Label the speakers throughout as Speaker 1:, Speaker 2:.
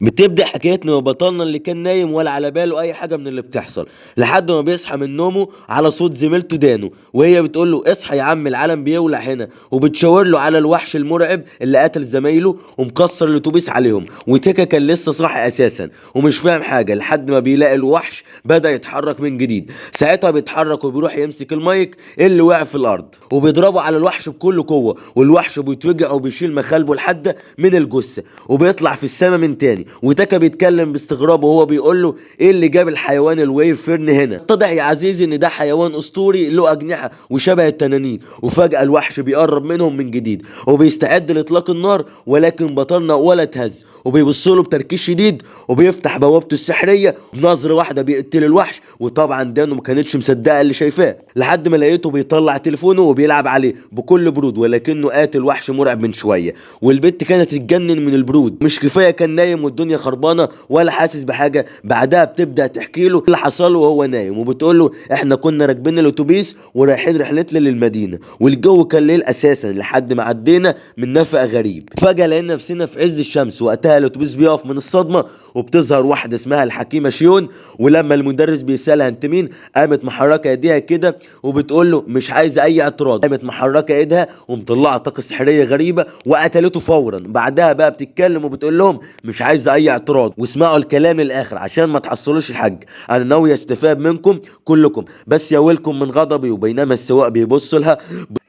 Speaker 1: بتبدأ حكايتنا وبطلنا اللي كان نايم ولا على باله اي حاجة من اللي بتحصل، لحد ما بيصحى من نومه على صوت زميلته دانو وهي بتقول له اصحى يا عم العالم بيولع هنا، وبتشاور له على الوحش المرعب اللي قتل زمايله ومكسر الاتوبيس عليهم. وتيكا كان لسه صاحي اساسا ومش فاهم حاجة لحد ما بيلاقي الوحش بدأ يتحرك من جديد. ساعتها بيتحرك وبيروح يمسك المايك اللي وقع في الارض وبيضربه على الوحش بكل قوة، والوحش بيتوجع وبيشيل مخالبه الحادة من الجثة وبيطلع في السماء من تاني. وتاكا بيتكلم باستغراب وهو بيقول له ايه اللي جاب الحيوان الويرفيرن هنا؟ اتضح يا عزيزي ان ده حيوان اسطوري له اجنحة وشبه التنانين. وفجاة الوحش بيقرب منهم من جديد وبيستعد لاطلاق النار، ولكن بطلنا ولا اتهز وبيبص له بتركيز شديد وبيفتح بوابته السحريه بنظره واحدة بيقتل الوحش. وطبعا دانو ما كانتش مصدقه اللي شايفاه لحد ما لقيته بيطلع تليفونه وبيلعب عليه بكل برود، ولكنه قاتل وحش مرعب من شوية. والبت كانت تتجنن من البرود، مش كفاية كان نايم والدنيا خربانة ولا حاسس بحاجة. بعدها بتبدا تحكي له اللي حصل له وهو نايم، وبتقول له احنا كنا راكبين الاتوبيس ورايحين رحلتنا للمدينة، والجو كان ليل اساسا لحد ما عدينا من نفق غريب. فجاة لقينا نفسنا في عز الشمس. وقتها الاتوبيس بيقف من الصدمة وبتظهر واحدة اسمها الحكيمة شيون، ولما المدرس بيسالها انت مين قامت محركة ايديها كده وبتقول له مش عايزه اي اعتراض. قامت محركة ايدها ومطلعه طاقة سحريه غريبة وقتلته فورا. بعدها بقى بتتكلم وبتقول لهم مش عايزه اي اعتراض واسمعوا الكلام للاخر عشان ما تحصلوش الحج، انا ناوي استفاد منكم كلكم بس يا ويلكم من غضبي. وبينما السواق بيبص لها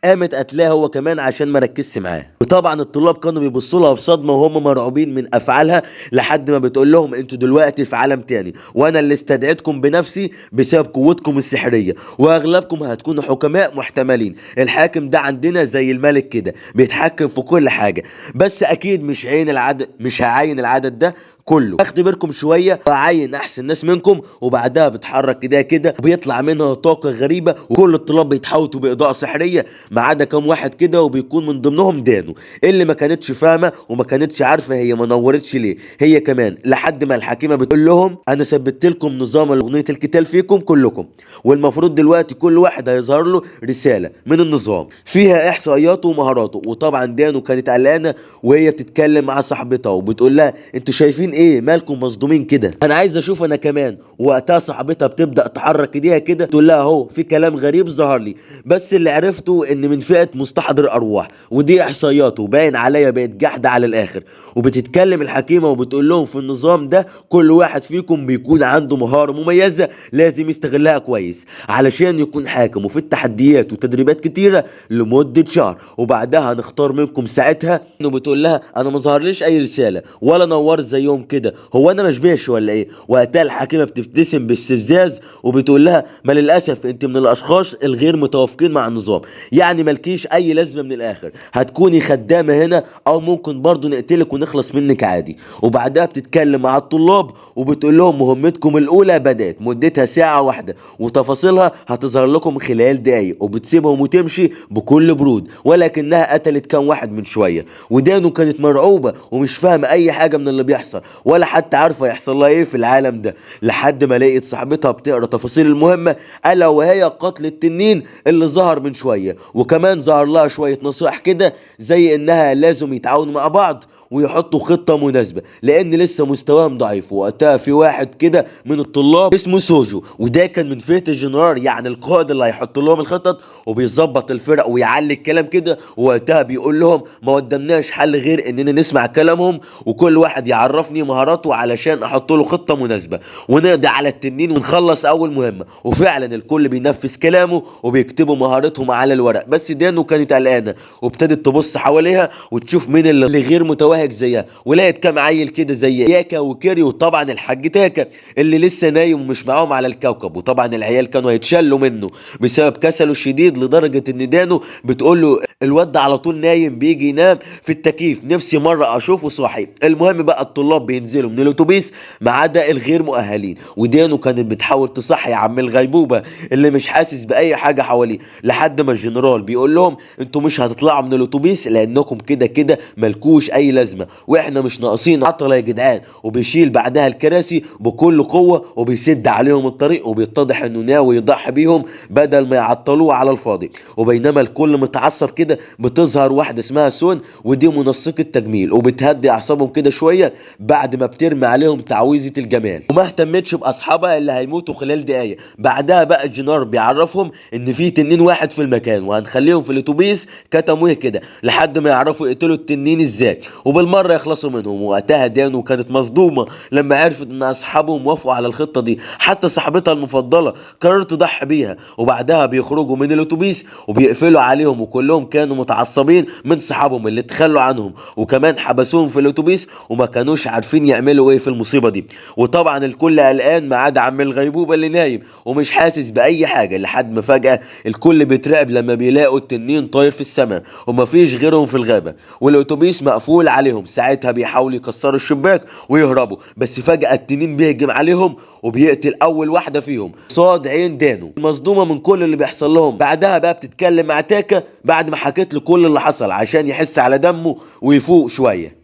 Speaker 1: قامت قتلاه هو كمان عشان ما ركزش معاه. وطبعا الطلاب كانوا بيبصوا لها بصدمة وهم مرعوبين من افعالها، لحد ما بتقول لهم انتوا دلوقتي في عالم تاني وانا اللي استدعيتكم بنفسي بسبب قوتكم السحريه، واغلبكم هتكونوا حكماء محتملين. الحاكم ده عندنا زي الملك كده بيتحكم في كل حاجة، بس اكيد مش عين العدد، مش هعين العدد ده كله، اختبركم شوية واعين احسن ناس منكم. وبعدها بتحرك ايديها كده وبيطلع منها طاقة غريبة وكل الطلاب بيتحوطوا باضاءه سحريه ما عدا كام واحد كده، وبيكون من ضمنهم دانو اللي ما كانتش فاهمه وما كانتش عارفه هي ما نورتش ليه هي كمان، لحد ما الحكيمة بتقول لهم انا ثبت لكم نظام اغنية القتال فيكم كلكم، والمفروض دلوقتي كل واحد هيظهر له رسالة من النظام فيها احصائياته ومهاراته. وطبعا دانو كانت قلقانة وهي بتتكلم مع صاحبتها وبتقول لها انتوا شايفين ايه مالكم مصدومين كده، انا عايز اشوف انا كمان. وقتها صاحبتها بتبدا تحرك ايديها كده تقول لها اهو في كلام غريب ظهر لي، بس اللي عرفته ان من فئة مستحضر ارواح ودي احصائياته باين عليا بقت جحده على الاخر. وبتتكلم الحكيمة وبتقول لهم في النظام ده كل واحد فيكم بيكون عنده مهارة مميزة لازم يستغلها كويس علشان يكون حاكم، وفي التحديات وتدريبات كتيرة لمدة شهر وبعدها هنختار منكم ساعتها. وبتقول لها انا ما ظهرليش اي رسالة ولا نورت زيهم كده، هو انا مشبهش ولا ايه؟ وقتها الحكيمة بتبتسم باستفزاز وبتقول لها ما للاسف انت من الاشخاص الغير متوافقين مع النظام، يعني مالكيش اي لازمه من الاخر، هتكوني خدامه هنا او ممكن برضو نقتلك ونخلص منك عادي. وبعدها بتتكلم مع الطلاب وبتقول لهم مهمتكم الاولى بدات مدتها ساعة واحدة وتفاصيلها هتظهر لكم خلال دقايق، وبتسيبهم وتمشي بكل برود، ولكنها قتلت كام واحد من شوية. ودانو كانت مرعوبه ومش فاهمه اي حاجة من اللي بيحصل ولا حتى عارفه يحصل لها ايه في العالم ده، لحد ما لقيت صاحبتها بتقرا تفاصيل المهمة الا وهي قتل التنين اللي ظهر من شوية. وكمان ظهر لها شوية نصائح كده زي انها لازم يتعاونوا مع بعض ويحطوا خطه مناسبة لان لسه مستواهم ضعيف. وقتها في واحد كده من الطلاب اسمه سوجو، وده كان من فئة الجنرال يعني القائد اللي هيحط لهم الخطط وبيظبط الفرق ويعلي الكلام كده. وقتها بيقول لهم ما قدامناش حل غير اننا نسمع كلامهم وكل واحد يعرفني مهاراته علشان احط له خطه مناسبة ونقضي على التنين ونخلص اول مهمة. وفعلا الكل بينفذ كلامه وبيكتبوا مهارتهم على الورق، بس دانو كانت قلقانة وابتدت تبص حواليها وتشوف مين اللي غير متوهج زيها، ولقيت كام عيل كده زي ياكا وكيري وطبعا الحاج تاكا اللي لسه نايم ومش معاهم على الكوكب. وطبعا العيال كانوا هيتشلوا منه بسبب كسله الشديد، لدرجة ان دانو بتقول له الواد ده على طول نايم بيجي ينام في التكييف، نفسي مرة اشوفه صاحي. المهم بقى الطلاب بينزلوا من الاتوبيس ما عدا الغير مؤهلين، ودانو كانت بتحاول تصحي عم الغيبوبه اللي مش حاسس باي حاجة حواليه، لحد ما الجنرال بيقول لهم انتوا مش هتطلعوا من الاتوبيس لانكم كده كده ملكوش اي لازمه. لازمه، واحنا مش ناقصين عطله يا جدعان. وبيشيل بعدها الكراسي بكل قوة وبيسد عليهم الطريق، وبيتضح انه ناوي يضحي بيهم بدل ما يعطلوه على الفاضي. وبينما الكل متعصب كده بتظهر واحدة اسمها سون، ودي منسقة تجميل، وبتهدي اعصابهم كده شوية بعد ما بترمي عليهم تعويذه الجمال، وما اهتمتش باصحابها اللي هيموتوا خلال دقايق. بعدها بقى جينار بيعرفهم ان في تنين واحد في المكان، وهنخليهم في الاتوبيس كتمويه كده لحد ما يعرفوا يقتلوا التنين ازاي، وبالمره يخلصوا منهم. وقتها دانو كانت مصدومة لما عرفت ان اصحابهم وافقوا على الخطة دي، حتى صاحبتها المفضلة قررت تضحي بيها. وبعدها بيخرجوا من الاتوبيس وبيقفلوا عليهم، وكلهم كانوا متعصبين من صحابهم اللي اتخلوا عنهم، وكمان حبسوهم في الاتوبيس وما كانوش عارفين يعملوا ايه في المصيبة دي. وطبعا الكل قلقان ما عدا عم الغيبوبه اللي نايم ومش حاسس باي حاجة، لحد ما فجاة الكل بيترعب لما بيلاقوا التنين طاير في السماء ومفيش غيرهم في الغابة والاتوبيس مقفول عليهم. ساعتها بيحاولوا يكسروا الشباك ويهربوا، بس فجاة التنين بيهجم عليهم وبيقتل اول واحدة فيهم صاد عين دانو، مصدومة من كل اللي بيحصل لهم. بعدها بقى بتتكلم مع تاكا بعد ما حكيت له كل اللي حصل عشان يحس على دمه ويفوق شوية.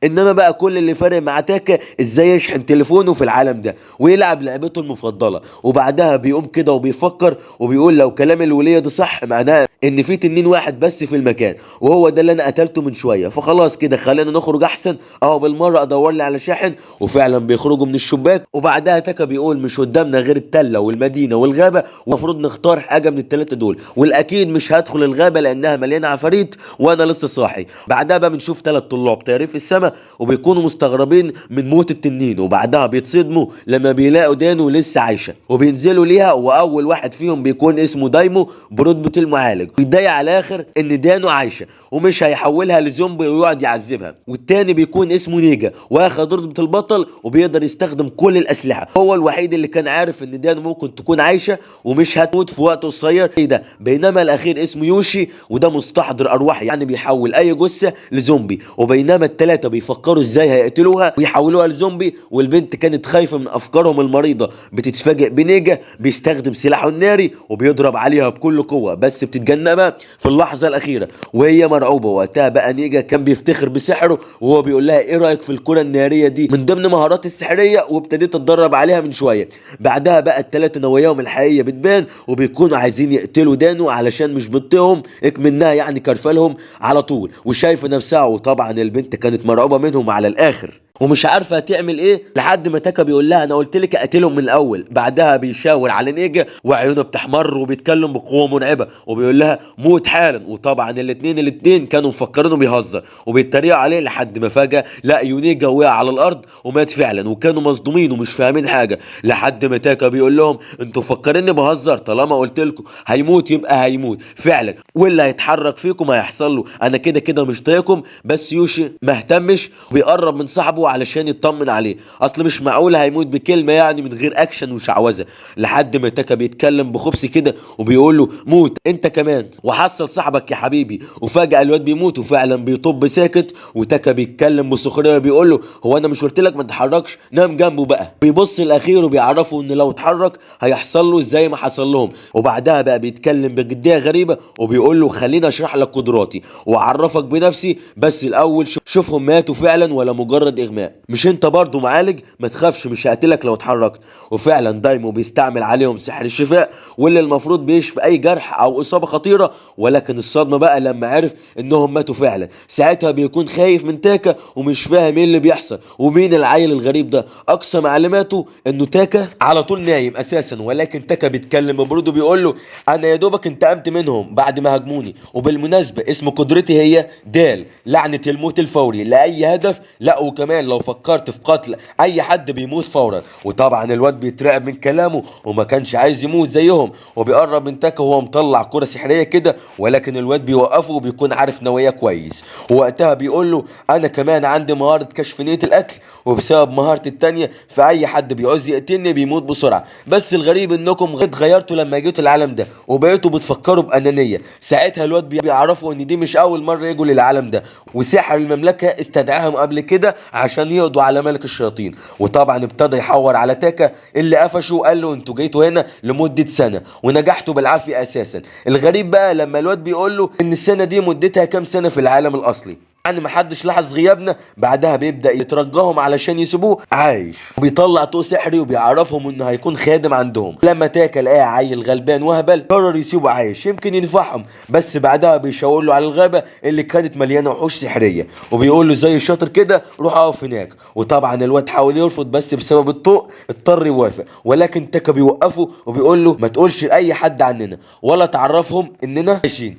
Speaker 1: انما بقى كل اللي فارق مع تاكا ازاي يشحن تليفونه في العالم ده ويلعب لعبته المفضلة. وبعدها بيقوم كده وبيفكر وبيقول لو كلام الوليه ده صح معناه ان في تنين واحد بس في المكان، وهو ده اللي انا قتلته من شوية، فخلاص كده خلينا نخرج احسن، اهو بالمرة ادور لي على شاحن. وفعلا بيخرجوا من الشباك. وبعدها تاكا بيقول مش قدامنا غير التلة والمدينة والغابه، ومفروض نختار حاجة من الثلاثة دول، والاكيد مش هدخل الغابة لانها مليانة عفاريت وانا لسه صاحي. بعدها بقى بنشوف 3 طلاب طايرين في السماء وبيكونوا مستغربين من موت التنين، وبعدها بيتصدموا لما بيلاقوا دانو لسه عايشه وبينزلوا ليها، واول واحد فيهم بيكون اسمه دايمو برتبة المعالج، بيتضايق على الاخر ان دانو عايشه ومش هيحولها لزومبي ويقعد يعذبها. والتاني بيكون اسمه نيجا واخد رتبه البطل وبيقدر يستخدم كل الاسلحة، هو الوحيد اللي كان عارف ان دانو ممكن تكون عايشه ومش هتموت في وقت قصير ده. بينما الاخير اسمه يوشي وده مستحضر ارواح، يعني بيحول اي جثة لزومبي. وبينما الثلاثة بيفكروا ازاي هيقتلوها ويحولوها لزومبي، والبنت كانت خايفة من افكارهم المريضة، بتتفاجئ بنيجا بيستخدم سلاحه الناري وبيضرب عليها بكل قوة، بس بتتجنبها في اللحظة الاخيرة وهي مرعوبه. وقتها بقى نيجا كان بيفتخر بسحره وهو بيقول لها ايه رايك في الكره النارية دي من ضمن مهاراتي السحريه، وابتديت اتدرب عليها من شوية. بعدها بقى الثلاثة نواياهم الحقيقية بتبان وبيكونوا عايزين يقتلوا دانو علشان مش بطيهم اكمنها يعني كرفلهم على طول وشايفه نفسها. وطبعا البنت كانت مرعوبه منهم على الاخر ومش عارفه تعمل ايه، لحد ما تاكا بيقول لها انا قلت لك اقتلهم من الاول. بعدها بيشاور على نيجا وعيونه بتحمر وبيتكلم بقوة مرعبة وبيقول لها موت حالا. وطبعا الاثنين كانوا مفكرينه بيهزر وبيتريقوا عليه، لحد ما فجاة لقوا نيجا وقع على الارض ومات فعلا، وكانوا مصدومين ومش فاهمين حاجة، لحد ما تاكا بيقول لهم انتوا مفكريني بهزر، طالما قلت لكم هيموت يبقى هيموت فعلا، واللي هيتحرك فيكم هيحصل له، انا كده كده مش طايقكم. بس يوشي ما اهتمش وبيقرب من صاحبه علشان يطمن عليه، اصل مش معقول هيموت بكلمه يعني من غير اكشن وشعوذه. لحد ما تاكا بيتكلم بخبث كده وبيقول له موت انت كمان وحصل صاحبك يا حبيبي. وفجاة الواد بيموت وفعلا بيطب ساكت، وتاكا بيتكلم بسخريه بيقول له هو انا مش قلت لك ما تتحركش، نام جنبه بقى. بيبص الاخير وبيعرفه ان لو اتحرك هيحصل له زي ما حصل لهم. وبعدها بقى بيتكلم بجدية غريبة وبيقول له خليني اشرح لك قدراتي واعرفك بنفسي، بس الاول شوفهم ماتوا فعلا ولا مجرد اغماء، مش انت برضو معالج، ما تخافش مش هقتلك لو اتحركت. وفعلا دايمو بيستعمل عليهم سحر الشفاء واللي المفروض بيشفي اي جرح او اصابه خطيرة، ولكن الصدمة بقى لما عرف انهم ماتوا فعلا. ساعتها بيكون خايف من تاكا ومش فاهم ايه اللي بيحصل ومين العيل الغريب ده. اقصى معلوماته انه تاكا على طول نايم اساسا، ولكن تاكا بيتكلم ببرود وبيقول له انا يا دوبك انتقمت منهم بعد ما هاجموني، وبالمناسبة اسم قدرتي هي دال، لعنه الموت الفوري لاي هدف، لا وكمان لو فكرت في قتل اي حد بيموت فورا. وطبعا الواد بيترعب من كلامه وما كانش عايز يموت زيهم، وبيقرب من تاكا وهو مطلع كرة سحرية كده، ولكن الواد بيوقفه وبيكون عارف نواياه كويس. ووقتها بيقول له انا كمان عندي مهارة كشف نية القتل، وبسبب مهارتي التانية فاي حد بيعوز يقتلني بيموت بسرعة، بس الغريب انكم اتغيرتوا لما جيتوا العالم ده وبقيتوا بتفكروا بأنانية. ساعتها الواد بيعرفوا ان دي مش اول مرة يجوا للعالم ده، وساحر المملكة استدعاهم قبل كده عشان عشان يقضوا على ملك الشياطين. وطبعا ابتدى يحور على تاكا اللي قفشه وقال له انتوا جيتوا هنا لمدة سنة ونجحتوا بالعافية اساسا. الغريب بقى لما الواد بيقول له ان السنة دي مدتها كام سنة في العالم الاصلي، يعني محدش لاحظ غيابنا. بعدها بيبدأ يترجاهم علشان يسيبوه عايش، وبيطلع طوق سحري وبيعرفهم انه هيكون خادم عندهم. لما تاكا لقاه عيل غلبان وهبل قرر يسيبه عايش يمكن ينفعهم. بس بعدها بيشاور له على الغابة اللي كانت مليانة وحوش سحرية، وبيقول له زي الشاطر كده روح اقف هناك. وطبعا الواد حاول يرفض بس بسبب الطوق اضطر يوافق، ولكن تاكا بيوقفه وبيقول له ما تقولش لاي حد عننا ولا تعرفهم اننا عايشين،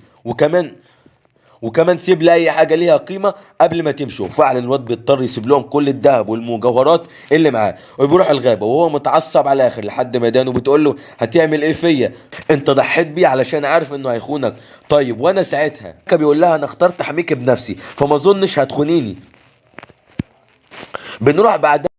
Speaker 1: وكمان سيب لي اي حاجة ليها قيمة قبل ما تمشوا. فعلا الواد بيضطر يسيب لهم كل الذهب والمجوهرات اللي معاه، وبيروح الغابة وهو متعصب على الاخر، لحد ما دانو بتقول له هتعمل ايه فيا؟ انت ضحيت بيه علشان عارف انه هيخونك. طيب وانا ساعتها بيقول لها انا اخترت احميك بنفسي فما اظنش هتخونيني. بنروح بعدها